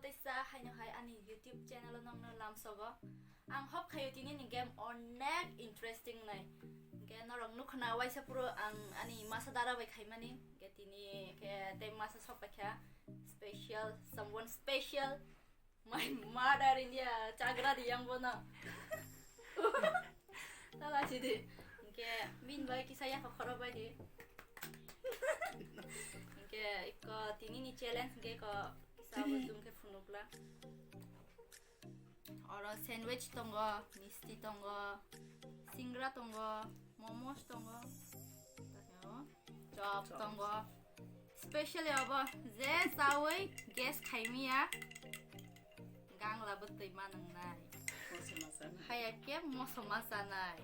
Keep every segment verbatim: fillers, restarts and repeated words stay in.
Teisa haino hai ani YouTube channel o nongno lamsogo. Ang hop khayo tini ni game onek interesting nai. Hingke norok nukhna waisa puro ang ani masa dara bai khaimani. Hingke tini ke tei masa sok paikha special, someone special. My mother India chagra di yang bono. Tala chidi. Hingke min bai kisa ya khoro bai di. Hingke iko tini ni challenge hingke ko kisa bo jum ke phunukla. Oro sandwich tongo, misti tongo, singra tongo, momos tongo, chop tongo. Specially abo je chawi gas khaimiya, gangla bwtwi manwngnai. Moso ma sanai. Haya ke moso ma sanai.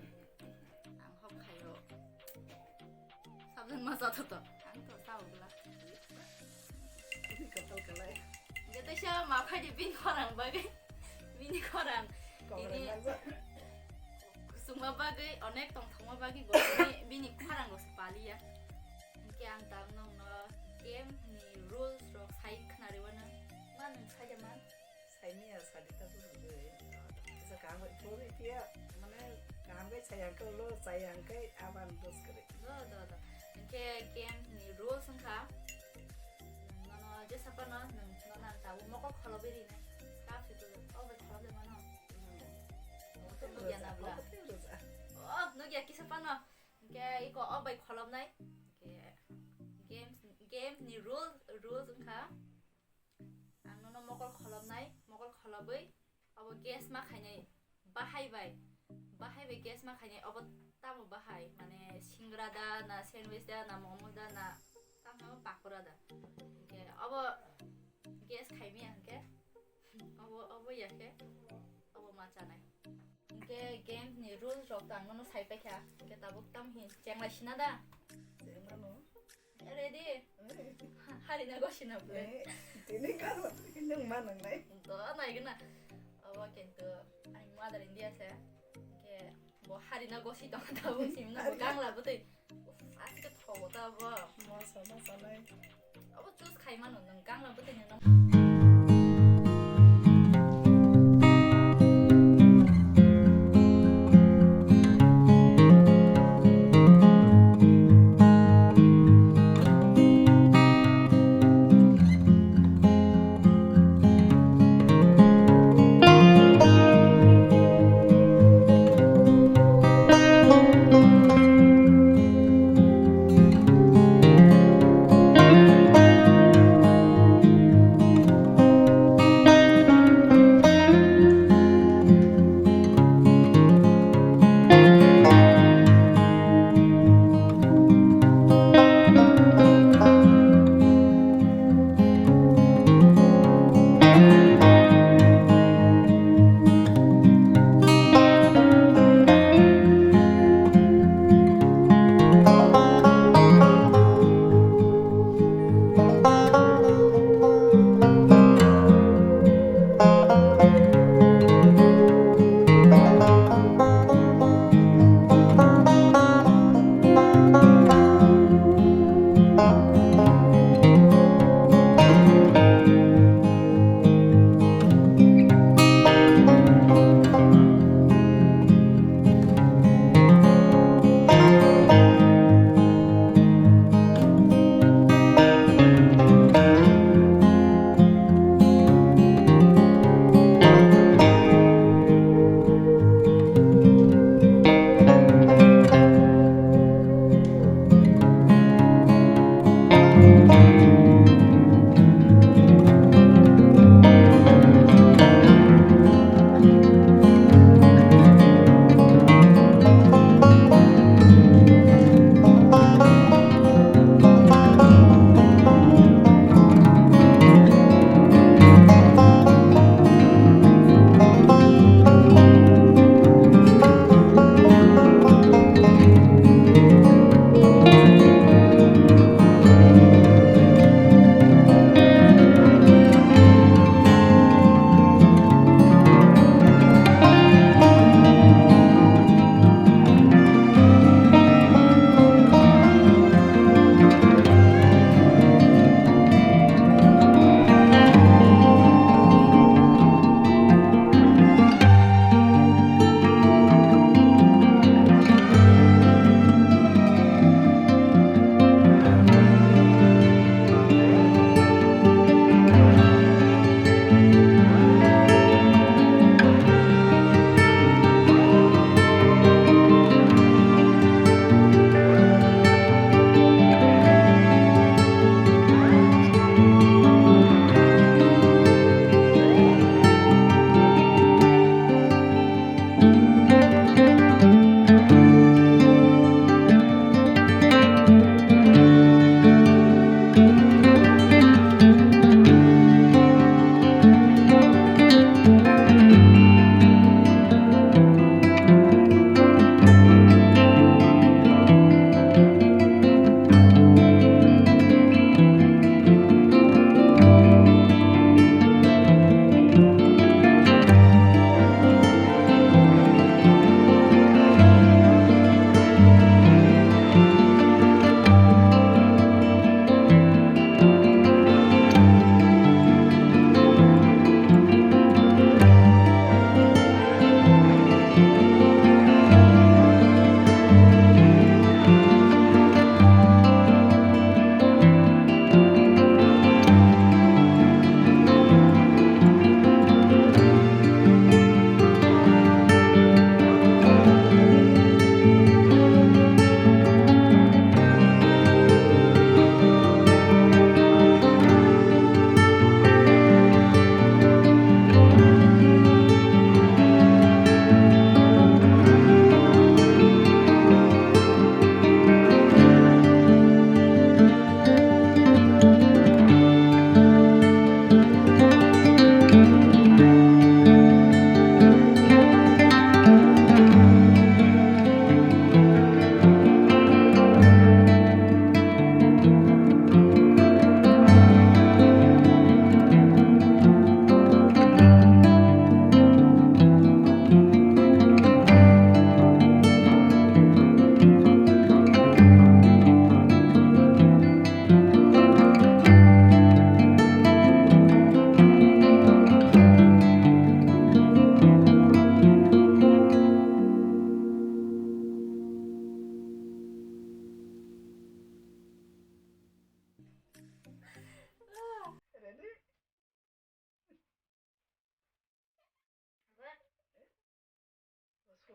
Ang hop khayo. Sabjak ma sa to to. Ang to sa ugla. Ini kapal kalai. Hingke teisa ma phaidi bini khorang bagwi. Bini khorang. Kokrang ini manjak. Kusungma bagwi, onek tongthokma bagwi bo bini, bini khorang rok se paliya. Hingke ang tam nongno game ni rules rok sai khna rwano. Ma nwng sai de man? Saimia sadi ta buru de. Sa kaham bai thori pia, mane kaham bai sayang ko lo, sayang kai aban dos kare. Do, do, do. Hingke game ni rules wngkha. Nono jesa pano nwng, nono ang tabuk mokol kholobwi rinai. Kap se tu, o bai kholob de mano. Hmm. O to nugya na bla. O to nugya. Oh, nugya kisa pano. Hingke iko o bai kholobnai. Hingke games, games ni rules, rules wngkha. Ang nono mokol kholobnai, mokol kholobwi abo gas ma khainai bahai bai, bahai bai gas ma khainai abo tamo bahai, mane singra da na, sandwich da na, momo da na, tamo pakora da. Hingke abo gas khaimi hingke abo, abo ya khe abo ma chanai. Hingke games ni rules rok to ang nono sai paikha, hingke tabuk tam hin chenglai sina da? Chenglano. Ready? Eh. Ha-, hari na gosi na bwle. Eh, tini karo nwng ma nangnai. Do nai gana. Abo kintu ani mother India se. Ke bo hari na gosi tong ta bo sim na bo gangla bwtwi. Uf, asike thogo ta bo. Moso moso nai. Abo choose khai mano nwng gangla bwtwi nwng.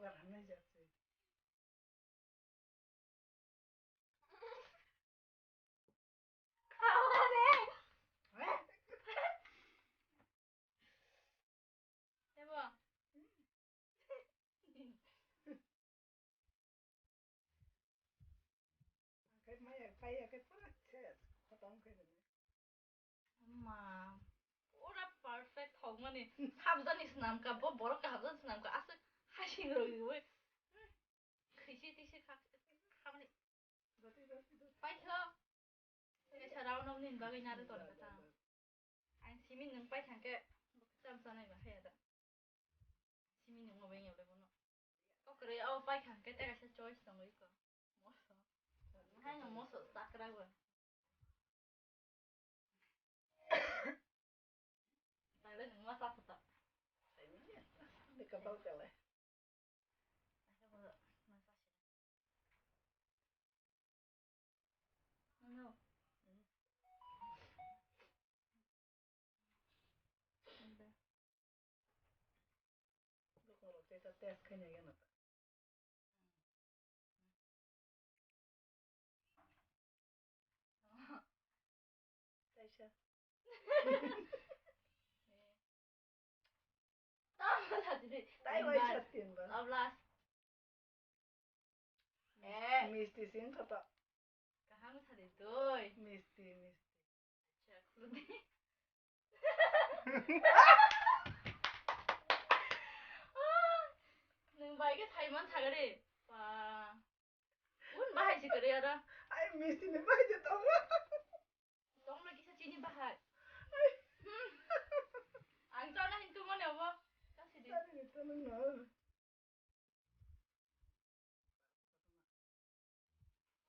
Hamnai jak se. Ebo. Khe maya, paya khe pura khe khotong khe rwdi. Ma, pura perfect thokmani. Habjani swnamkha, bo borok khe habjani swnamkha, aswk hasing rwgwi. Hmm. Khwisi tisi kha, khamani. Paitho. Kaisa round of nini bagwi nari tonka ta. Ang simi nwng paithangkhe, cham chanai ba haya da. Simi nwng obo wngya le bono. Kokrwi o paithangkhe tei kaisa choice tongwi ko. Moso. Haino moso chakra bo. Taile nwng ma chakhuta. Ni kapal kale. Ano. Bukung rok tei ta test khaina gana ta. Taisa. Tamo sati de. Tai wai chat tin ba. Ablas. Eh. Misti sing kata. Kaham sati doi. Misti, misti. Acha, khuludi. Nwng bai khe thaiman thagari. Ba. Un bahai si kari ara. Ai misti ni bai je tong. Tong lagi sa chini bahai. Hmm. Ang chana hin tu mane abo. Kasi di. Tadi itu nang.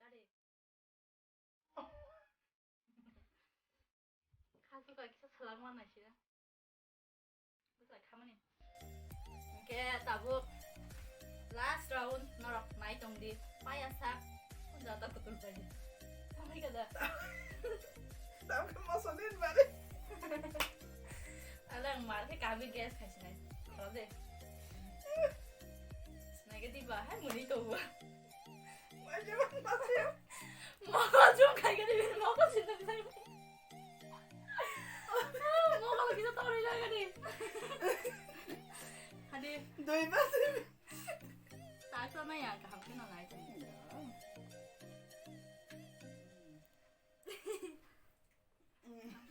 Tadi. Kha suka kisa salak mana sih? Busa khamani. Hingke tabuk last round norok nai tong di. Paya sak. Jata kutul pai. Sampai kada. Tau ke moso din bari. Alang mar ke kami gas khai sinai. Kau de. Nai ke di bahai muni to. Mokol jum khai gani bin mokol sin tak sai. Mokol kita tahu ni jaga ni. Hadi. Doi bas. Tak sama ya kaham kena naik.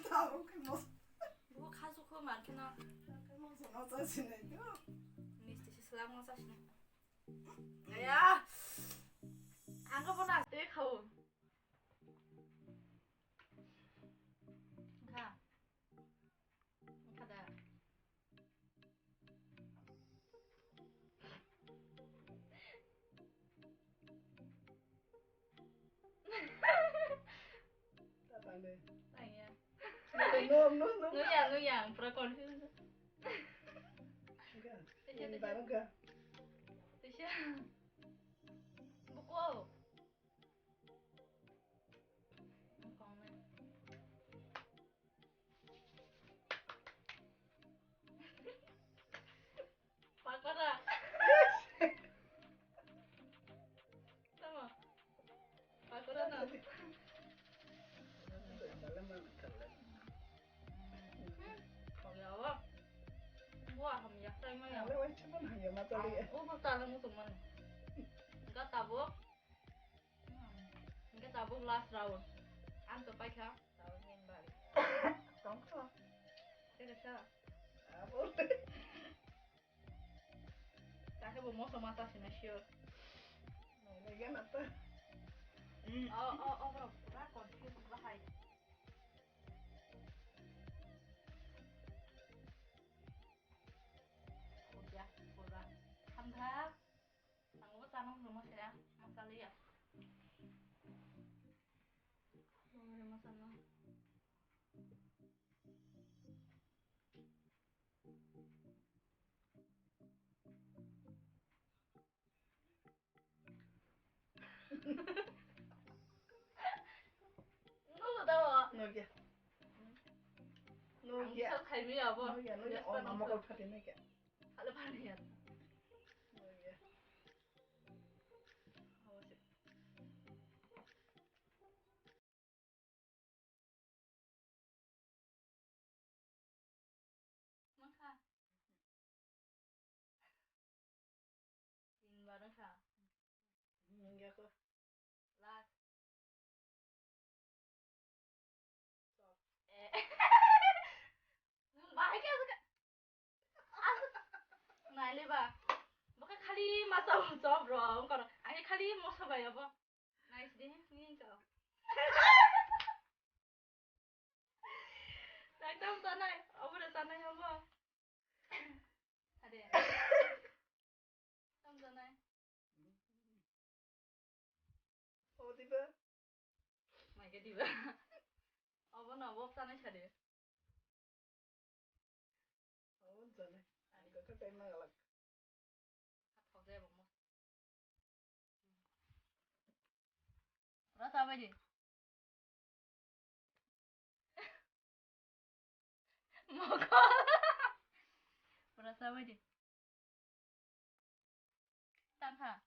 Tau ke mos. Bu khasu ko mar kena. Ke mos no sa sinai tu. Misti si selang no sa sinai. Aya. Ang ko pona te khau. Kha. Kha da. Tatang de. Tang ya. No, no, no, no. Nuyang, nuyang, pura confuse. Enggak. Tisa, ini tisa. Baru enggak. Tisa. Buku. Buku. Pakora. Tamo. Pakora no. Kaya wa. Wa ham ya sai ma ya. Ale wa chapon ham ya ma tali. Oh, ko tala mo to man. Ga tabo. Hingke tabuk last round. Ang to paikha. Tabuk main bari. Tongkha. Teka sa. Abo. Takhe bo moso mata sina sure. Nai gana ta. Mm. Oh, oh, oh, bro. Pura confuse bahai. Udah, udah. Hamda. Ang bo chana muchungma se, ang masaliya. Ang bo masano. Nunggu tau. Nunggu. Nunggu. Ang sok khaimi abo. Nunggu, nunggu. Yes, oh, pa nama nunggu. Kau phatin nunggu. Halo phatin ya. Nunggu. Stop bro, ang kono. Ani khali moso bai abo. Nice de, ni to. Ekdom sanai, abo de sanai abo. Ade. Ekdom sanai. Abo diba? Mai ke diba? Abo no, abo sanai sade. Abo sanai. Ang kaka kai magalak. Pura sabai di. Mokol. Pura sabai di. Tangkha.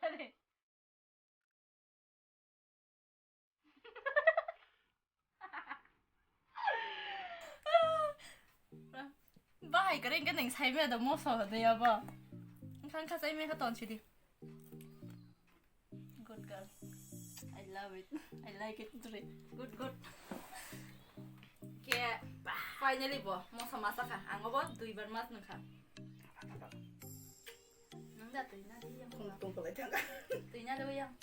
Dale. Bahai kare engke neng sai me da moso hode abo. Engkang kha sai me kha ton sidi. Good girl. I love it. I like it three. Good, good. Ke finally bo moso masa kha. Ang obo dui bar mas nang kha. Nang da tui na di yang. Tungkol ai thang. Tui na do yang.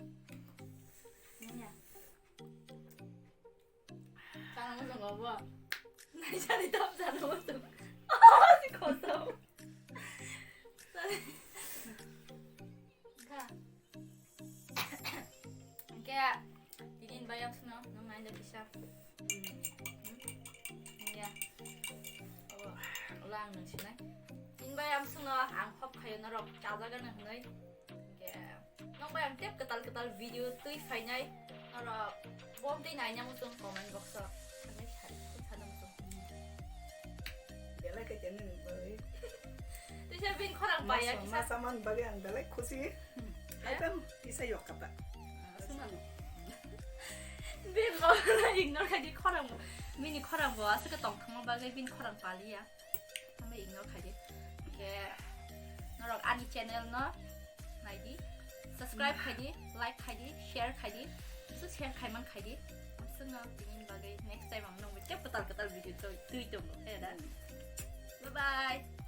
Nang ya. Chana muchungo bo. Naisani tam chana muchung. Oh, si kosom. Sorry. Kha. Hingke, tini ni bayam sino, nung naina kisa. Hmm. Ya. Oh, ulang nung sinai. Tini bayam sino, ang hop khayo norok chajaga nung hinoi. Hingke, nokbai ang tep kwtal kwtal video twi phainai, norok bom twi naina muchung comment box o sanai sari, sari muchung. Belai khe teni bagwi. Tisa bin khorang paya masa, kisa. Masa man bagwi ang belai khusi. Hmm. Kaitam kisa yok kata. Sumano. Bin bo ignore khai di khorang bo. Bini khorang bo aswk tong thangma bagwi bin khorang paliya. Hambai ignore khai di. Ke norok ani channel no nai di. Subscribe khai di, like khai di, share khai di. Bisu share khai man khai di. Hamsung no tini bagwi next time ang nong tep kwtal kwtal video twi twi tongo. Khe da. Bye bye.